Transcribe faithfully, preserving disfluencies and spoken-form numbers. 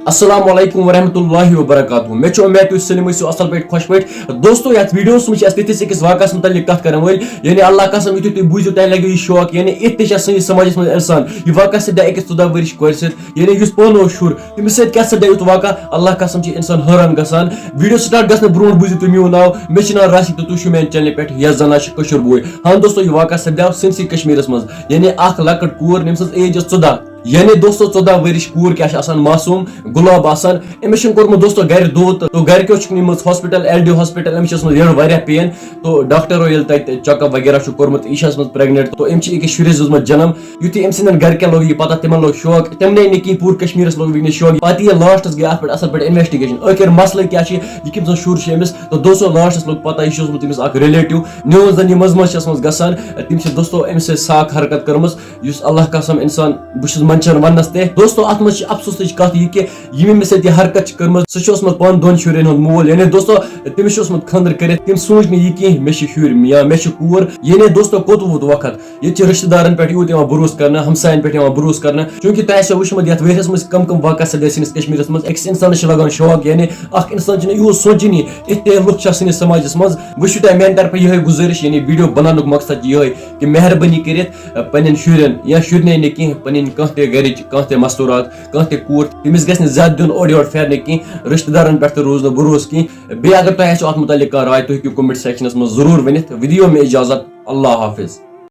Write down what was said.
السلام علیکم ورحمۃ اللہ وبرکاتہ۔ مےٚ چھِ اُمید تُہۍ سٲلِم ٲسِو اَصٕل پٲٹھۍ، خۄش پٲٹھۍ۔ دوستو، یَتھ ویٖڈیوَس منٛز چھِ اَسہِ تِتھِس أکِس واقعَس مُتعلِق کَتھ کَرَن وٲلۍ، یعنی اللہ قسم، یُتھُے تُہۍ بوٗزِو، تۄہہِ لَگیو یہِ شوق، یعنی یِتھ تہِ چھِ سٲنِس سماجَس منٛز اِنسان۔ یہِ واقعہ سَپدیو أکِس ژۄداہ ؤرِش کورِ سۭتۍ، یعنی یُس پانہٕ اوس شُر، تٔمِس سۭتۍ کیٛاہ سَپدیو یُتھ واقعہ، اللہ قسم چھِ اِنسان حٲران گژھان۔ ویٖڈیو سٹارٹ گژھنہٕ برونٛٹھ بوٗزِو تُہۍ میون ناو، مےٚ چھُ ناو راشد تہٕ تُہۍ چھِو میٛانہِ چینلہِ پٮ۪ٹھ یَس زَن چھِ کٔشیٖر بوے۔ ہاں دوستو، یہِ واقعہ سَپدیو سٲنسٕے کٔشمیٖرَس منٛز، یعنی اَکھ لۄکٕٹ کوٗر، ییٚمہِ سٕنٛز ایج ٲس ژۄداہ۔ یعنی دوستو، ژۄداہ ؤرِش کوٗر کیٛاہ چھِ آسان، معصوٗم گُلاب آسان، أمِس چھُنہٕ کوٚرمُت دوستو گرِ دود، تو گرِکیو چھُکھ نِمٕژ ہاسپِٹل، ایل ڈی ہاسپِٹل، أمِس چھِ ٲسمٕژ یٔڈ واریاہ پین، تو ڈاکٹرو ییٚلہِ تَتہِ چیک اپ وغیرہ چھُ کوٚرمُت، یہِ چھِ ٲسمٕژ پریگننٹ، تو أمۍ چھِ أکِس شُرِس دیُتمُت جنم۔ یُتھُے أمۍ سٕنٛدٮ۪ن گرِکٮ۪ن لوٚگ یہِ پتہ، تِمن لوٚگ شوق، تِمنٕے نہٕ کِہیٖنۍ، پوٗرٕ کشمیٖرس لوٚگ وٕنکیٚس شوق۔ پتہٕ ییٚلہِ لاسٹس گٔے اتھ پٮ۪ٹھ اصل پٲٹھۍ انویسٹِگیشن، ٲخر مسلہٕ کیٛاہ چھُ، یہِ کٔمۍ سُنٛد شُر چھُ أمِس، تو دوستو لاسٹس لوٚگ پتہ، یہِ چھُ اوسمُت أمِس اکھ ریلیٹو، نِوٕز زن یہِ منٛز منٛز چھِ ٲسمٕژ گژھان، تٔمۍ چھِ دوستو أمِس سۭتۍ ساکھ حرکت کٔرمٕژ۔ یُس اللہ قسم اِنسان، بہٕ چھُس منٛدچھان وننس تہِ۔ دوستو، اتھ منٛز چھِ افسوسٕچ کتھ یہِ کہِ ییٚمۍ أمِس سۭتۍ یہِ حرکت چھِ کٔرمٕژ، سُہ چھُ اوسمُت پانہٕ دۄن شُرٮ۪ن ہُنٛد مول۔ یعنی دوستو، تٔمِس چھُ اوسمُت خانٛدر کٔرِتھ، تٔمۍ سوٗنچ نہٕ یہِ کینٛہہ، مےٚ چھِ شُرۍ یا مےٚ چھِ کوٗر۔ یعنی دوستو، کوٚت ووت وقت؟ ییٚتہِ چھِ رشتہٕ دارن پٮ۪ٹھ یوٗت یِوان بروسہٕ کرنہٕ، ہمساین پٮ۪ٹھ یِوان بروسہٕ کرنہٕ، چوٗنٛکہِ تۄہہِ آسیو وٕچھمُت یتھ ؤریس منٛز کم کم واقعہ سپدے سٲنِس کشمیٖرس منٛز۔ أکِس انسانس چھِ لگان شوق، یعنی اکھ انسان چھُنہٕ یوٗت سونچٲنی، یِتھ تہِ لُکھ چھِ سٲنِس سماجس منٛز۔ وۄنۍ چھُو تۄہہِ میانہِ طرفہٕ یِہوٚے گُزٲرِش، یعنی ویٖڈیو بناونُک مقصد چھُ یِہوٚے کہِ مہربٲنی کٔرِتھ، آ، پننٮ۪ن شُرٮ۪ن یا شُرنٕے نہٕ کینٛہہ، پنٕنۍ کانٛہہ تہِ گرِچ، کانٛہہ تہِ مستوٗرات، کانٛہہ تہِ کوٗر، تٔمِس گژھِ نہٕ زیادٕ دیُن اورٕ یورٕ پھیرنہٕ کینٛہہ، رشتہٕ دارن پٮ۪ٹھ تہِ روٗز نہٕ بروسہٕ کینٛہہ۔ بیٚیہِ اگر تۄہہِ آسیو اتھ مُتعلق کانٛہہ راے، تُہۍ ہیٚکِو comment sectionس منٛز ضروٗر ؤنِتھ۔ وۄنۍ دِیِو مےٚ اجازت، اللہ حافظ۔